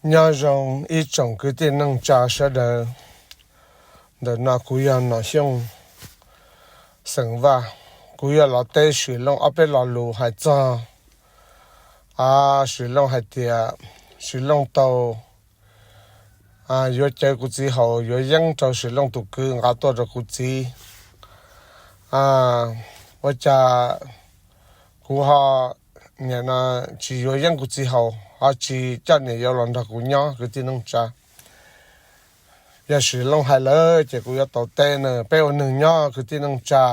Nyob zoo ib tsoom kwv tij neej tsa sawv daws. Ntawm no kuv yog Nom Xyooj xeem Vaj. Kuv yuav los teb Swm Looj ob peb lo lus hais txog, a, Swm Looj hais tias Swm Looj tau, a, yuav cawv kuv txiv haus, yuav yeeb rau Swm Looj tus kwv nqa tuaj rau kuv txiv. A, ua cas kuv ho, nim no, tsis yuav yeeb kuv txiv haus, ho tsis coj niam yau los nrog kuv nyob, kwv tij neej tsa? Yog Swm Looj hais lawm ces kuv yuav tau teb na. Peb ua neeg nyob, kwv tij neej tsa,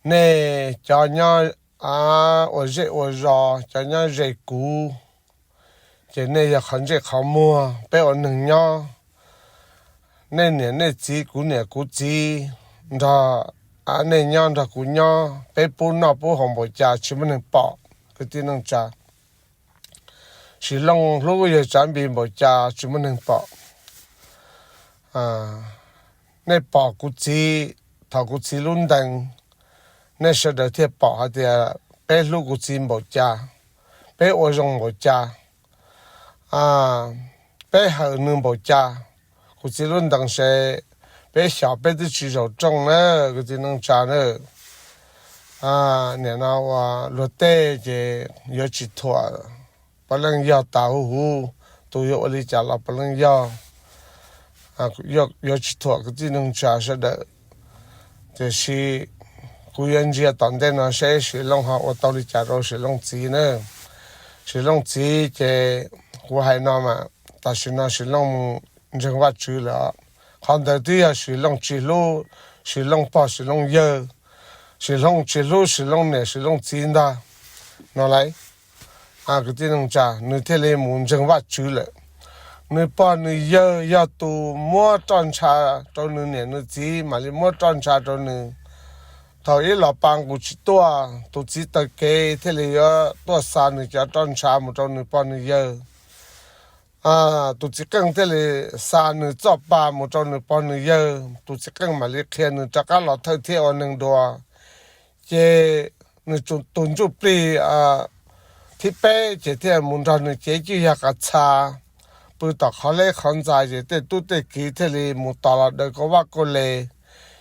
nej cov nyob, a, ua zej ua zos, cov nyob ze kuv, ces nej yog qhov ntsej qhov muag. Peb ua neeg nyob, nej niam nej txiv, kuv niam kuv txiv, nrog, a, nej nyob nrog kuv nyob, peb pub noj pub haus npaum cas tsis muaj neeg pom, kwv tij neej tsa. Swm Looj hlub yawg Tsav Npis npaum cas tsis muaj neeg pom. A, nej pom kuv txiv thaum kuv txiv lub ntees, nej sawv daws thiaj pom hais tias peb hlub kuv txiv npaum cas, peb ua zoo npaum cas, a, peb hawm nws npaum cas. Kuv txiv lub ntees se peb xyov peb twb tsis zaum rooj na, kwv tij neej tsa na. A, nim no ua luag tej ces yuav tsis thuam puav leej yog tas huv huv, tus yuav ua li cas los puav leej yog, yuav tsis thuam kwv tij neej tsa sawv daws. Tiam sis kuv yuav ntsia tom ntej no seb Swm Looj ho ua tau li cas rau Swm Looj txiv na. Swm Looj txiv ces kuv hais no mas, tam sim no Swm Looj mus ntseeg Vajtswv lawm. Qhov ntawd twb yog Swm Looj tsis hlub Swm Looj pog Swm Looj yawg, Swm Looj tsis hlub Swm Looj niam Swm Looj txiv ntag no lauj. Kwv tij neej tsa, nws thiaj li mus ntseeg Vajtswv lawm. Nws pog nws yawg yog tus muab roj ntsha rau nws niam nws txiv, mam li muab roj ntsha rau nws. Thaum ib los pa nqus tsis tuaj, tus txiv taw kev thiaj li yuav tuaj xa nws cov roj ntsha mus rau nws pog nws yawg. Tus txiv qeej thiaj li xa nws txoj pa mus rau nws pog nws yawg, tus txiv qeej mam li qhia nws rov qab los thawj thiab ua neeg dua. Ces nws tus ntsuj plig thib peb ces thiaj mus nrog nws cev cwj yag qas txha pw tom qhov leb qhov ntxa, ces tej tub tej kiv thiaj li mus tos los daws kauj vab kauj le,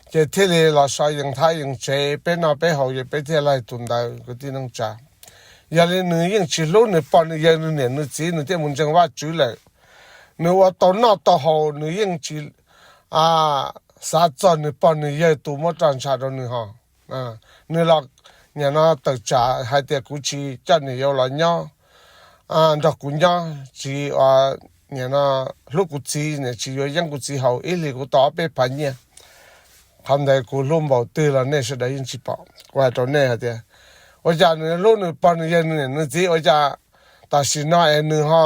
ces thiaj li los so yees thab yees tsev, peb noj peb haus ces peb thiaj laig tus ntawd, kwv tij neej tsa. Yog li nws yeej tsis hlub nws pog nws yawg nws niam nws txiv, nws thiaj mus ntseeg Vajtswv lawm. Nws ua tau noj tau haus, nws yeej tsis xav txog nws pog nws yawg tus muab roj ntsha rau nws ho. Nws los nim no tawm tsam hais tias kuv tsis coj niam yau los nyob nrog kuv nyob, tsis ua, nim no hlub kuv txiv, nim tsis yuav yeeb kuv txiv haus, ib hlis kuv tau ob peb phav nyiaj. Qhov ntawd kuv hlub npaum twg los nej sawv daws yeej tsis pom. Kuv hais rau nej hais tias, ua cas nws hlub nws pog nws yawg nws niam nws txiv, ua cas tam sim no es nws ho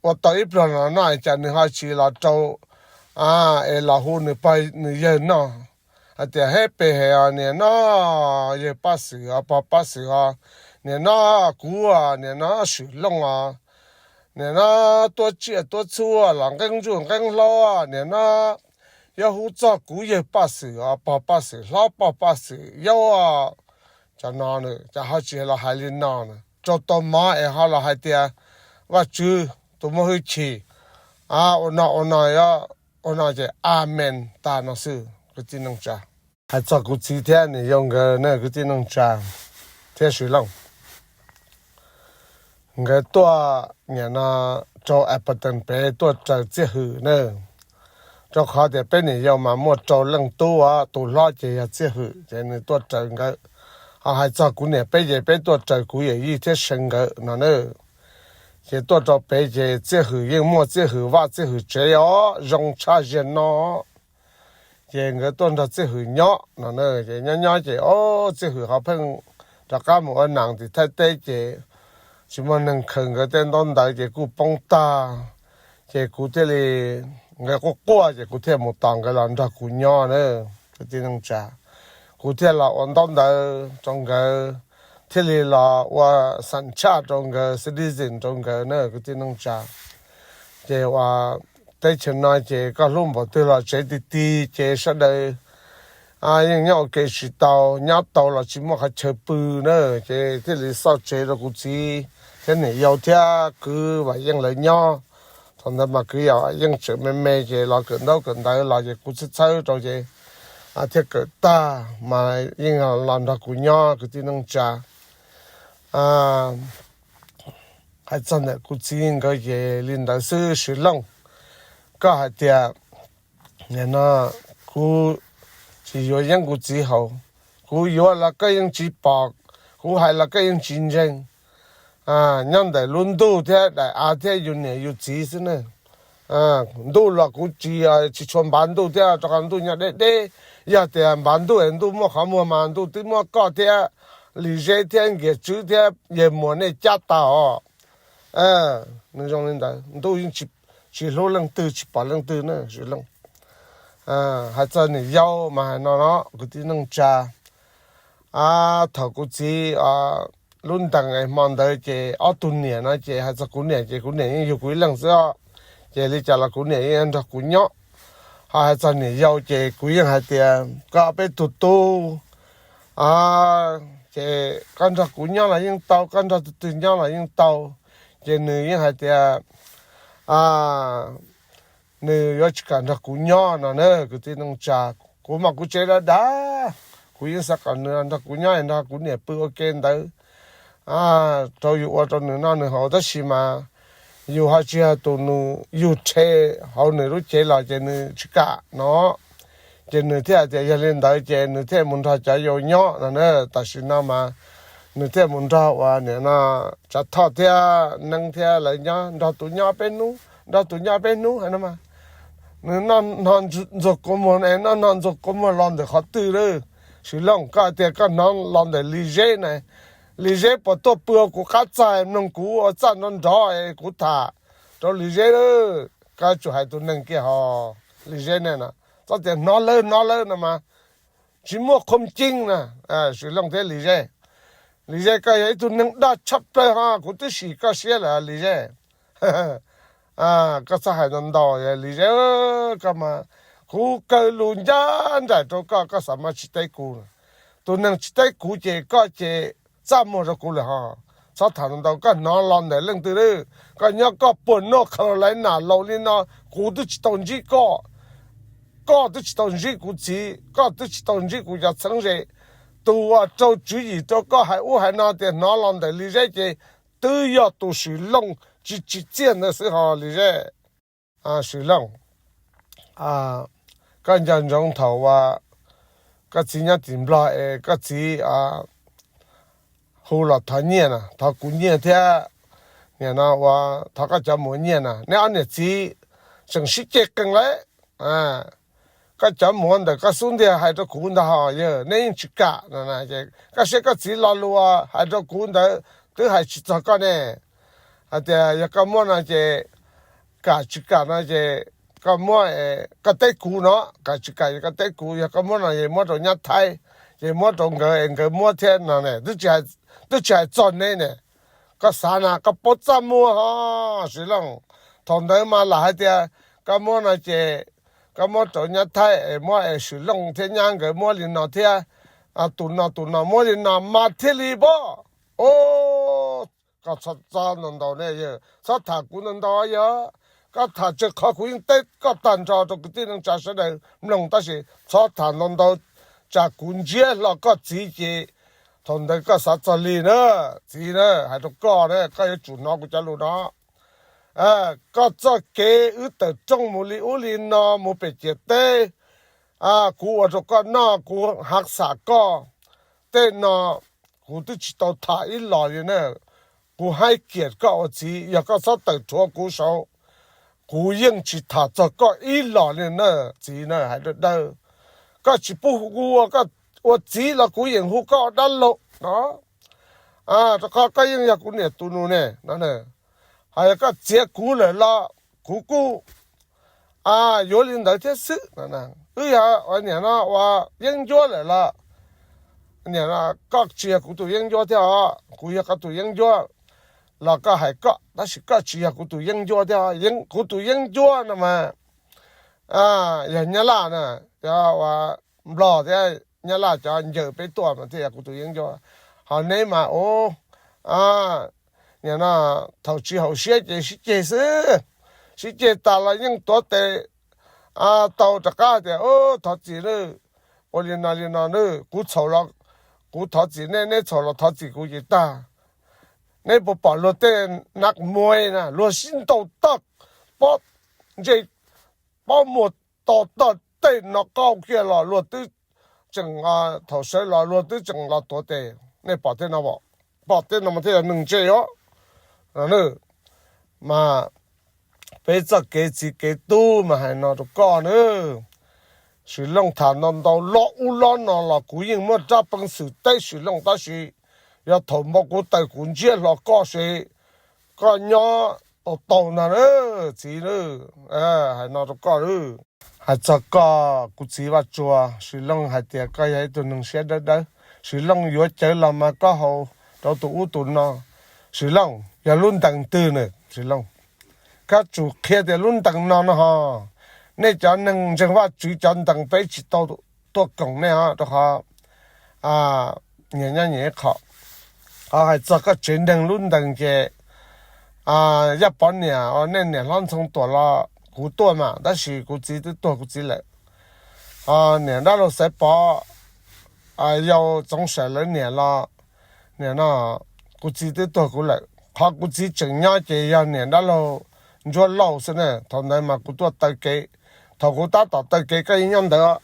ua tau ib pluag no no es cas nws ho tsis los rau es los hu nws pog nws yawg noj hais tias, Heb pes he os, nim no yawg Paj Xwm os, pog Paj Xwm os, nim no kuv os, nim no Swm Looj os, nim no tuab tsiaj tuab txhuab los nqeeb ntsuj nqeeb hlaub, nim no yuav hu txog kuv yawg Paj Xwm os, pog Paj Xwm hlob, pog Paj Xwm yau os. Cov no, cas ho tsis los hais li no, rau tau mov es ho los hais tias Vajtswv tus muaj hwj chim, ua no ua no, ua no ces amen tas no xwb, kwv tij neej tsa. Hais txog kuv txiv thiab niam yau nkawd na, kwv tij neej tsa, thiab Swm Looj, nkawd tuaj nim no rau Appleton pem tuaj raws Txiaj Hwm na. Rau qhov tias peb niam yau mas muaj rau leej tub os, tus hlob ces yog Txiaj Hwm, ces nws tuaj raws nkawd. Ho hais txog kuv niam peb ces peb tuaj raws kuv yawm yij thiab See nkawd no na. Ces tuaj rau pem ces Txiaj Hwm yeej muaj Txiaj Hwm vaj Txiaj Hwm tsev os, zoo tshaj ziag no. Ces nkawd tuaj nrog Txiaj Hwm nyob no na, ces nyob nyob ces o, Txiaj Hwm ho pheej rov qab mus ua nas tim Thaib teb ces tsis muaj neeg khaws nkawd tej ntaub ntawv ces kuj poob tag. Ces kuv thiaj li, nkawd quaj quaj ces kuv thiaj mus tos nkawd los nrog kuv nyob na, kwv tij neej tsa. Kuv thiaj los ua ntaub ntawv rau nkawd, thiaj li los ua xam tshaj rau nkawd, citizen rau nkawd na, kwv tij neej tsa. Ces ua teb chaws no ces koj hlub npaum twg los tsev ti ti ces sawv daws yeej nyob ua ke tsis tau, nyob tau los tsis muaj qhov chaw pw na, ces thiaj li xauj tsev rau kuv txiv. thiab niam yau thiab kwv Vam Yeej lawv nyob. Thaum ntawd mas kwv Vam Yeej tseem me me ces los kawm ntaub kawm ntawv los ces kuv txhawb txhawb rau ces thiaj kawm tag mas yeej los nrog kuv nyob kwv tij neej tsa. Hais txog ntawm kuv txiv nkawd ces li ntawd xwb Swv Looj. Koj hais tias no kuv tsis yuav yeeb kuv txiv haus, kuv yuav los koj yeej tsis pom, kuv hais los koj yeej tsis ntseeg. Nyob ntawm lub ntuj thiab daim av thiab yus niam yus txiv xwb ne. Ntuj los kuv tsis, tsis tshua npav ntuj thiab rau qhov ntuj nyob deb deb. Yog tias npav ntuj es ntuj muaj qhov muag mas ntuj twb muab koj thiab Lis Zeb thiab Nkias Tswb thiab Yawg Muas nej cab tas os. Nws zoo li ntawd, ntuj yeej tsis hlub leej twg tsis pom leej twg na Swv Looj. Hais txog niam yau mas hais no no kwv tij neej tsa. Thaum kuv txiv lub ntees hmo ntawd ces ob tug niam no ces hais txog kuv niam ces kuv niam yeej yug kuv ib leeg xwb os. Ces li cas los kuv niam yeej nrog kuv nyob. Ho hais txog niam yau ces kuv yeej hais tias koj peb tug tub, ces koj nrog kuv nyob los yeej tau, koj nrog tus twg nyob los yeej tau. Ces nws yeej hais tias nws yuav tsis kam nrog kuv nyob no na kwv tij neej tsa. Kuv mas kuv tsev dav dav, kuv yeej xav kom nws nrog kuv nyob es nrog kuv niam pw ua ke ntawd rau yus ua rau nws noj nws haus tab sis mas yus ho tsis yog tus nws yug rhe hauv nws lub cev los ces nws tsis kam no. Ces nws thiaj hais tias yog li ntawd ces nws thiaj mus nrog cov yau nyob no na. Tam sim no mas nws thiaj mus nrog uas nim no Tsav Thoj thiab Neeb thiab lawv nyob, nrog tus nyob peb hnub, nrog tus nyob peb hnub hais no mas. Nws noj hno ntxuag kua muag ne, noj hno ntxuag kua muag los ntawm qhov twg lawm? Swv Looj, koj hais tias koj hnov los ntawm Lis Zeb ne. Lis Zeb puas tuaj pw kuv qab txaj mloog kuv ua txaj nrov nrov es kuv tham rau Lis Zeb lawm. Koj yuav tsum hais tus neeg kiag hos Lis Zeb ne no. Txhob tias hnov lawv hnov lawv no mas tsis muaj qhov ceeb na. Swv Looj thiab Lis Zeb, Lis Zeb koj yog ib tug neeg dag tshaj plaws ho kuv twb sim koj siab lawm Lis Zeb. Koj txhob hais ntau ntau Lis Zeb, koj mas kuv kaw lus ncaj nraim rau koj, koj xav mas tsis teb kuv. Tus neeg tsis teb kuv ces koj ces txaj muag rau kuv lawm ho. Txhob tham ntau ntau, koj hnov los ntawm leej twg lawm? Koj nyob koj puag North Carolina laus li no, kuv twb tsis tau ntsib koj, koj twb tsis tau ntsib kuv txiv, koj twb tsis tau ntsib kuv cov txheeb ze. Tus uas rau tswv yim rau koj hais ub hais no tias hnov los ntawm Lis Zeb ces twb yog tus Swv Looj tsis tsim txiaj ntawd xwb ho Lis Zeb. Swv Looj, koj nco ntsoov thaum uas koj txiv nyob tim Nplog es koj txiv hu los thov nyiaj na, thov kuv nyiaj thiab nim no uas thov koj cov muam nyiaj na, neb ob niam txiv tseem sib ceg qees lawm. Koj cov muam ntawm koj xub ntiag hais rau kuv ntag hos, yawg neb yeej tsis kam no. Koj saib koj txiv lo lus hais rau kuv ntawd twb hais tsis txog koj ne. Hais tias yog koj muab no ces kam, tsis kam no ces koj muab, koj teb kuv no, kam tsis kam koj teb kuv, yog koj muab no ces muab rau nyab Thaib, ces muab rau nkawd es nkawd muab thiab no ne, twb tsis hais txog neb ne. Koj xav na koj paub txaj muag ho Swv Looj. Thaum ntawd mas lam hais tias koj muab no ces koj muab rau nyab Thaib es muab es Swv Looj thiab nyab nkawd muab li no thiab, tus no tus no muab li no mas thiaj li pom. Koj txhob txob ntau ntau ne, txhob tham kuv ntau ntau yog koj tham tsawg qhov kuv yeej teb koj tag nrho rau kwv tij neej tsa sawv daws mloog tab sis txhob tham ntau ntau, tsam kuv ntsiab hlo koj txiv ces thaum ntawd koj xav txog li na. Txiv na, hais rau koj na, koj yuav tsum hnov kuv cov lus no. Koj txoj kev wb tawm rooj mus li ub li no mus pem ciam teb, kuv ua rau koj noj, kuv hav xam koj, tej no kuv twb tsis tau tham ib los li na. Kuv haib kiam koj ua txiv, yog koj txhob tawm rhuav kuv saud, kuv yeej tsis tham txog koj ib los li na. Txiv na, hais dawb dawb, koj tsis pub hu kuv ua txiv los kuv yeem hu koj dab laug no, rau qhov koj yeej yog kuv niam tus nus ne no. Hos yog koj txiav kuv lawm los kuv kuj yuav li ntawd thiab xwb. Wb yog ua niam no ua yeeb ncuab lawm los, niam no, koj tsis yog kuv tus yeeb ncuab thiab os, kuv yog koj tus yeeb ncuab los koj hais koj, tab sis koj tsis yog kuv tus yeeb ncuab thiab os. Kuv tus yeeb ncuab no mas yog Nyab Laj na, yog ua Nplog thiab Nyab Laj cov ncaws peb tuaj mas thiaj yog kuv tus yeeb ncuab. Hos neb mas ua, nim no thaum tsis haum siab ces sib ceg xwb. Sib ceg tas los yeej tuav tes tau rov qab tias, Thov txim nawb, ua li no li no nawb, kuv txhaum los kuv thov txim neb, neb txhaum los thov txim kuv ces tag. Neb puas pom luag tej nab muaj na, luag sib ntaus tag, pob ntsej pob muag to tag, tej no qaug kiag los luag twb tseem, thaum sawv los luag twb tseem los tuav tes. Nej pom tej no, pom tej no mas thiaj yog neeg ntse os. Mas peb txoj kev txiv kev tub mas hais no rau koj nawb. Sim Looj tham ntau ntau lob ub lob no los kuv yeej muab rab peev xwm teb Sim Looj, tab sis yog thaum npau kuv taws kuv ntsiab hlo koj ces koj nyob tau tau ntag na, txiv na. Hais no rau koj. Hais txog koj kuv txiv Vaj Tsua, Sim Looj hais tias koj yog ib tug neeg siab dawb dawb. Sim Looj yuav cawv los mas koj haus rau tus ub tus no. Sim Looj, yog lub ntees twg na Sim Looj? Koj tsum qhia tias lub ntees no no ho. Nej cov neeg ntseeg Vaj Tswv cov ntees peb tsis tau tuaj koom nej os, rau qhov nyias nyob nyias ib qho. Ho hais txog koj tsev neeg lub ntees ces Yaj Pov niam, nej niam hlob Ntxhoo Tuam los kuv tuaj mas, tab sis kuv txiv twb tuag kuv txiv lawm. Ho niam Dab Laug Xaiv Pov, yau Txoov Saim lawv niam los, nim no kuv txiv twb tuag kuv lawm. Qhov kuv txiv tseem nyob ces yog niam Dab Laug Ntsuab Lauj xwb na. Thaum ntawd mas kuv tuaj taw kev, thaum kuv tab tom taw kev koj yeej nyob ntawd.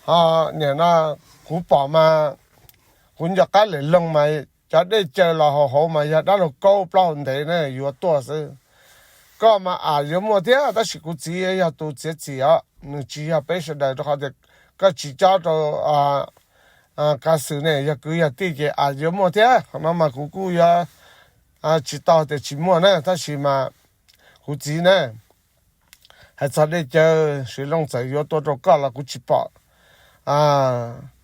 Ho nim no kuv pom mas kuv nco qab lem loog mas cov dej caw los haus hauv mas yog Dab Laug Kaub plaub hau ntev na yuav tuaj xwb. Koj mas as yuav muaj thiab, tab sis kuv txiv yog tus txiav txim os, nws tsis yog peb sawv daws, rau qhov tias koj tsis cob rau kav xwm ne, yog kwv yog tij ces as yuav muaj thiab. Qhov no mas kuv kuj yuav tsis tau tias tsis muaj na, tab sis mas kuv txiv na, hais txog dej caw Sim Looj txawm yuav tuaj rau koj los kuv tsis pom.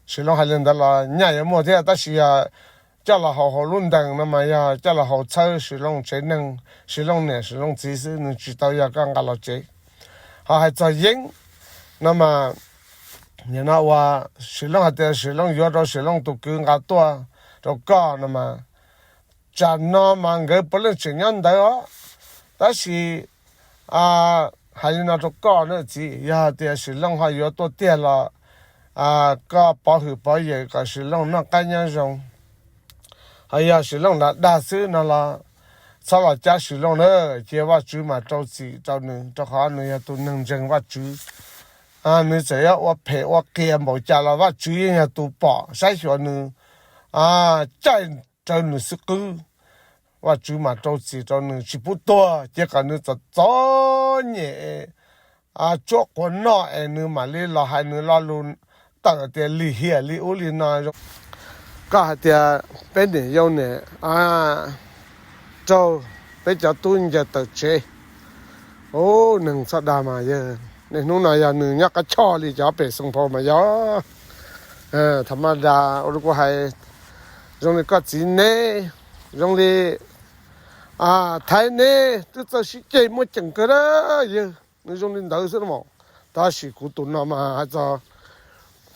Sim Looj hais li ntawd los nyaj yuav muaj thiab, tab sis yog coj los haus hauv lub ntees no mas yog coj los haus txhawb Sim Looj tsev neeg, Sim Looj niam Sim Looj txiv xwb, nws tsis tau yog koj nqa los tsev. Ho hais txog Yeeb no mas, nim no uas Sim Looj hais tias Sim Looj yuav rau Sim Looj tus kwv nqa tuaj rau koj no mas, tsam no mas nkawd puav leej tseem nyob ntawd os. Tab sis hais li no rau koj na txiv, yog hais tias Sim Looj ho yuav tuaj tiag los koj pov hwm pov yawm kom Sim Looj noj qab nyob zoo. Ho yog Sim Looj dag dag xwb no los txhob los cab Sim Looj na, cia Vaj Tswv mas rau txim rau nws, rau qhov nws yog tus neeg ntseeg Vaj Tswv. Nws txawm yuav ua phem ua qias npaum cas los Vaj Tswv yeej yog tus pom saib xyuas nws, caij raws nws xwb qwb. Vaj Tswv mas rau txim rau nws tsis pub tuag, cia kom nws txom txom nyem tsuab quav noj es nws mam li los hais nws lo lus tawm tias lim hiam li ub li no. Koj hais tias peb niam yau niam raug peb cov tub ncaws tawm tsev. Ub, neeg txhob dag mas yog, niaj hnub no yog nws nyob qab choj li cov pem Xoo Phau mas yog. Thaum mas dag ua rau kuv hais zoo li koj txiv neb, zoo li Thaib neb twb txawj sib ceg muaj ceem kawg na yawg, nws zoo li ntawd xwb na mas. Tab sis kuv tus no mas hais txog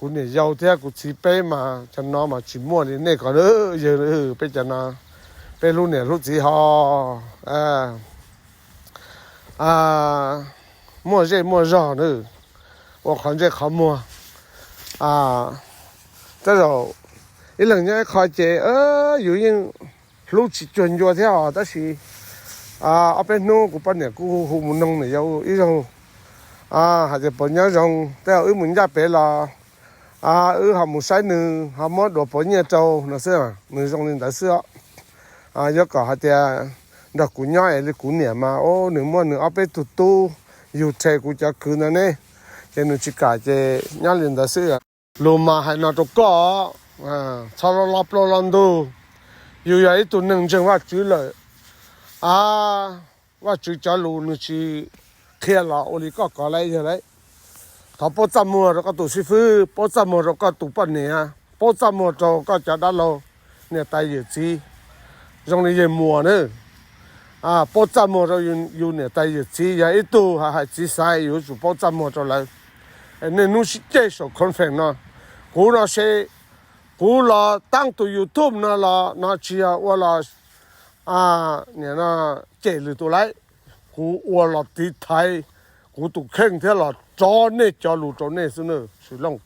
kuv niam yau thiab kuv txiv peb mas cov no mas tsis muaj li nej ko yawg, peb cov no peb hlub niam hlub txiv ho muaj zej muaj zog na, ua qhov ntsej qhov muag. Tej zaum ib leeg nyob ib qho ces yus yeej hlub tsis cuag ncua thiab os, tab sis ob peb hnub kuv poj niam kuj hu mus noog niam yau ib zaug hais tias puas nyob zoo, tej zaum wb mus ncaj pem los wb ho mus saib nws ho muab dua puav nyiaj rau no xwb, nws zoo li ntawd xwb os. Yuav kom hais tias nrog kuv nyob es li kuv niam mas nws muaj nws ob peb tug tub yug rhe kuv cov kwv ntawd ne, ces nws tsis kam ces nyob li ntawd xwb. Lus mas hais no rau koj, txhob lo lo plaub lo ntug. Yus yog ib tug neeg ntseeg Vajtswv lawm, a, Vajtswv cov lus nws tsis qhia los ua li koj kov lawm yog lawm. Thov paub txaj muag rau koj tus xib fwb, paub txaj muag rau koj tus poj niam, paub txaj muag rau koj cov dab laug niam tais yawm txiv, zoo li yawg Muas na. Paub txaj muag rau yus niam tais yawm txiv, yog ib tug hais txiv xaiv yuav tsum paub txaj muag rau lawv. Nej hnub sib ceg saum conference no, kuv no se, kuv los taab tus YouTube no los no tsis yog ua los nim no cem lwm tus lauj. Kuv ua los tiv thaiv kuv tus kheej thiab los tso nej cov lus rau nej xwb nawb Swv Looj.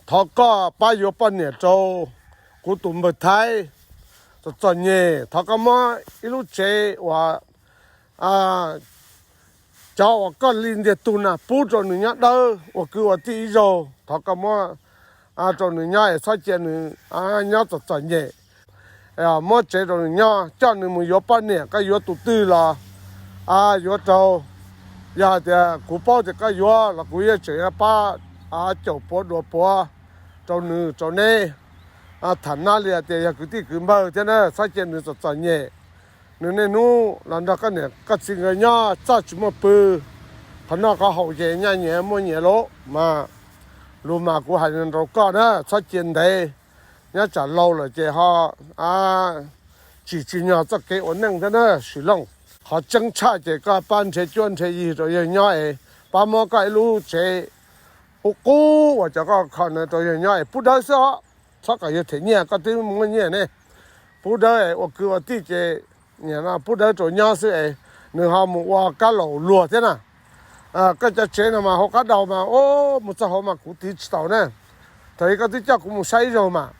Thov koj pab yuav poj niam rau kuv tus npawg Thaib txom txom nyem. Thov koj muab ib lub tsev uas cov uas koj li ntiag tug na pub rau nws nyob dawb ua kwv ua tij ib zaug. Thov koj muab rau nws nyob es txhob cia nws nyob txom txom nyem. Muab tsev rau nws nyob, coj nws mus yuav poj niam, koj yuav tus twg los yuav rau. Yog hais tias kuv paub tias koj yuav los kuv yeej tseem yuav pab caum puav dua puav rau nws rau neb. Tham nab li hais tias yog kwv tij kwv npawg thiab na, txhob cia nws txom txom nyem. Nws niaj hnub los nrog koj niam koj txiv nkawd nyob txoj tsis muaj pw, qhov noj qhov haus ces nyaj nyias muaj nyias lub mas. Lus mas kuv hais rau koj na, txhob cia ntev, nyob tsam laus lawm ces ho tsis tsim nyog txoj kev ua neej thiab na Swv Looj. Qhov tseeb tshaj ces koj pab nrhiav cuab nrhiav yig rau yawg nyob es pab muab koj ib lub tsev qub qub uas cov koj kho na rau yawg nyob es pub dawb xwb os. Txhob kom yawg them nyiaj, koj twb muaj nyiaj ne. Pub dawb es ua kwv ua tij ces pub dawb rau nyob xwb es nws ho mus ua kab laus luag thiab na. Koj cov tsev no mas hauv qab daus mas mus txog hauv mas kuv tiv tsis tau na. Thaum ub koj twb coj kuv mus saib ib zaug mas.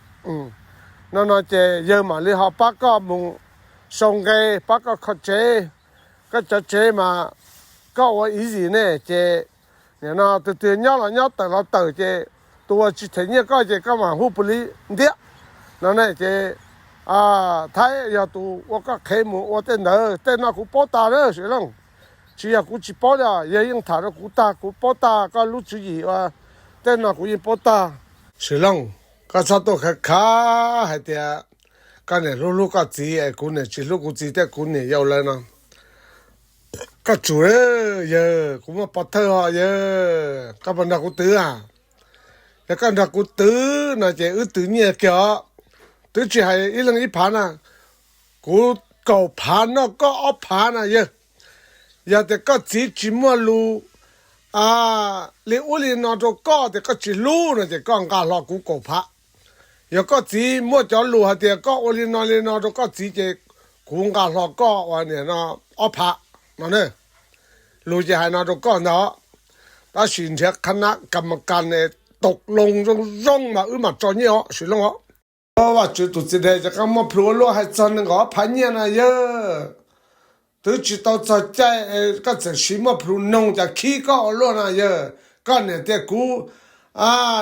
No no ces yawg mam li ho pab koj mus sau nqe, pab koj kho tsev. Koj cov tsev mas koj ua ib zim ne ces nim no tus twg nyob los nyob, tawm los tawm ces tus uas tsis them nyiaj koj ces koj mam hu pus li ntiab no ne ces Thaib yog tus ua koj qhev mus ua tej ntawd. Tej no kuv paub tag na Swv Looj. Tsis yog kuv tsis paub li os, yawg yeej tham rau kuv tag, kuv paub tag koj lub tswv yim ua tej no kuv yeej paub tag. Swv Looj, koj txhob tuaj khav khav hais tias koj niam hlub hlub koj txiv es kuv niam tsis hlub kuv txiv thiab kuv niam yau lawv no. Koj tsum, yawg, kuv muaj pov thawj ho yawg, koj puas nrog kuv twv a? Yog koj nrog kuv twv no ces wb twv nyiaj kiag os. Twb tsis hais ib leeg ib phav na, kuv kaum phav noj koj ob phav na yawg. Yog tias koj txiv tsis muaj lus li ub li no rau koj tias koj tsis hlub no ces koj nqa hlo kuv kaum phav. Yog koj txiv muaj cov lus hais tias koj ua li no li no rau koj txiv ces kuv nqa hlo koj ua niam no ob phav no ne. Lus ces hais no rau koj ntag. Tab sis nrhiav qhab nab kas mas kas ne, taum loo zoo zoo mas wb mam tso nyiaj os Swv Looj os. Vaj tswv tus txiv dhev ces koj muaj plhus ua luaj hais txog nees nkaum ob phav nyiaj na yawg. Twb tsis tau txog caij koj txawm siv muaj plhus noog cas khib koj ua luaj na yawg. Koj niam tias kuv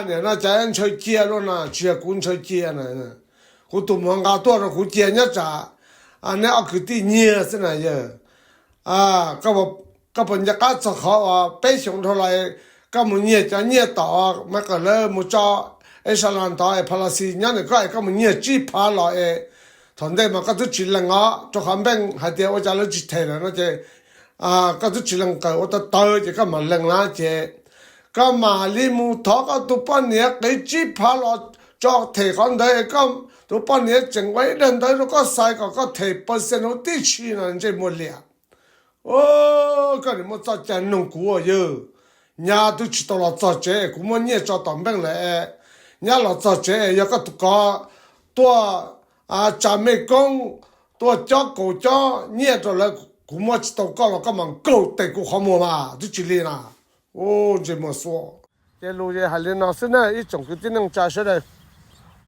niam no cas ntshaw cia luaj na, tsis yog kuv ntshaw cia na. Kuv tus muam nqa tuaj rau kuv cia nyob tsam neb ob kwv tij nyiag xwb na yawg. Koj puas nco qab txog qhov uas peb xyoos dhau los koj mus nyiag cov nyiaj tom Maiv Qawm lawv mus tso Epsilon tod es Palaxis nyob ntawm koj es koj mus nyiag tsib phav los es thaum ntej mas koj twb tsis lees os, rau qhov npeej hais tias ua cas lawv tsis them lawm no ces koj twb tsis lees kawm ua tawv tawv ces koj mam lees na ces koj mam li mus thov koj tus poj niam qiv tsib phav los tso them qhov ntawd es koj tus poj niam tseem ua ib daim ntawv rau koj xaiv kom koj them percent huv tib si no ntsej muag liam. Koj niam muaj txoj cai noog kuv yawg. Nyab twb tsis tau los txog tsev es kuv muab nyiaj tso tom npeej lawm es nyab los txog tsev es yog koj tus kov tuaj tsa mej koob, tuaj cob kaus cob nyiaj rau lawv, kuv muab tsis tau koj los koj mam nkaug tes kuv qhov muag mas twb tsis li na. Ntsej muag xuav. Ces lus ces hais li no xwb na ib tsoom kwv tij neej tsa sawv daws.